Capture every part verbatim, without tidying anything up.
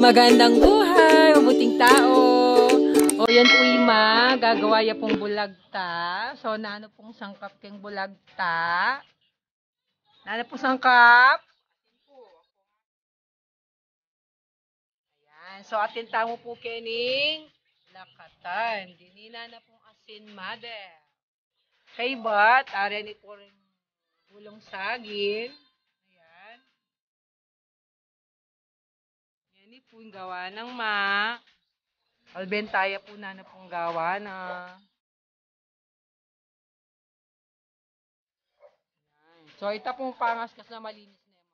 Magandang buhay, mabuting tao. O, yan pu i Ma, gagawa ya pung bulagta. So, nanu pung sangkap keng bulagta? Nanu pung sangkap? Ayan. So, atin tamu pu kening lakatan. Dininan na pung asin, mother. Kaybat, ari na pu ring bulung saging. Ayan. Yan pu ing gawa nang Ma. Alben taya pu nanu pung gawa na. Ayan. So, ita pung pangaskas na malinis na yan.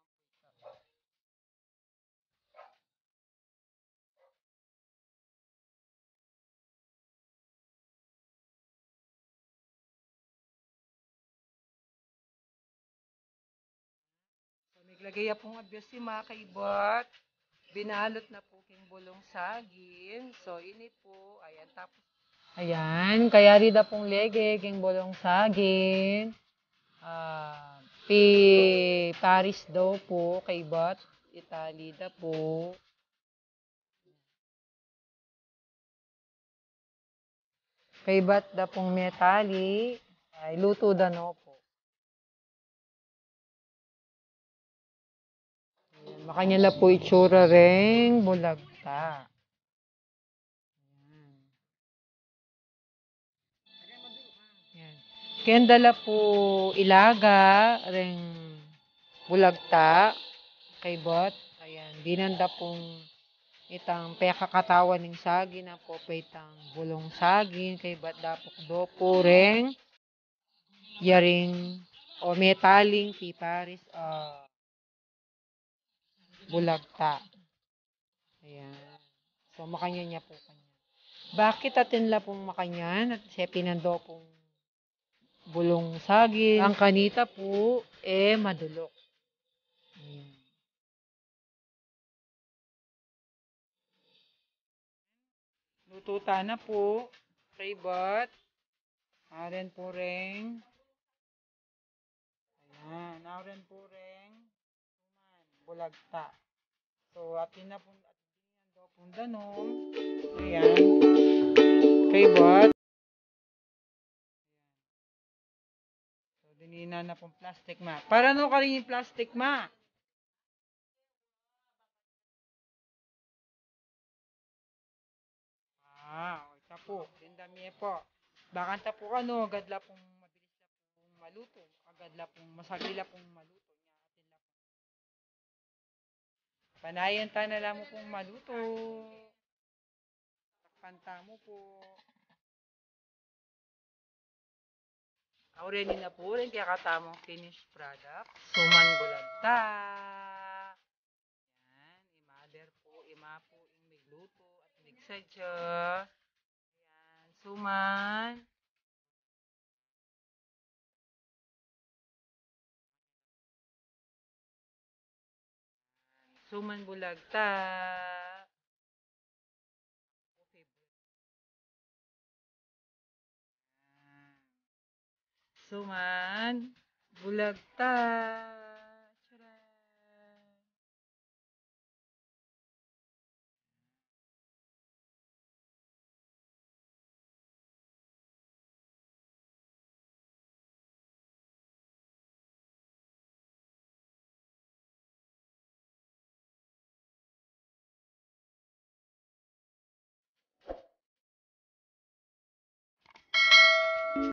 So, miglagay ya pung abias i Ma kaybat. Binalut na pu king bulung saging. So, ini pu, ayan, tapos. Ayan, kayari da pung lege king bulung saging. Ah, piparis daw pu, kaybat itali da pu. Kaybat da pung metali, ay, lutu da no pu. Ayan, makanyan la pu itsura reng bulagta. Ayan. Ayan. Kenda la pu ilaga reng bulagta, kaybat. Ayan, dinan da pung itang pekakatawan ning saging, ampo pa itang bulung saging, kaybat dapuk do pu reng yaring o metaling piparis, ah, bulagta. Ayan. So, makanyan ya pu kanyan. Bakit atin la pung makanyan? At sepinan do pung bulung saging. Ang kanita pu, e maduluk. Ayan. Lutu ta na pu, kaybat. Aren pu reng. Ayan, aren pu reng bulagta. So, atin na pu, atin na pu danum. Ayan. Kaybat. So, dininan na pung plastic, Ma. Para no karin ing plastic, Ma? Ah, o, ita pu. Dindam ye pu. Bakanta pu kanu, agad la pung mabilis la pung malutu. Agad la pung masagli la pung malutu. Panayan ta na la mu pung malutu. Takpan tamu pu. Auren na pu rin kekatamung finished product. Suman bulagta. Yan, i mother pu, i ma pu, ing miglutu at migsadya. Yan, suman. Suman bulagta. Suman bulagta.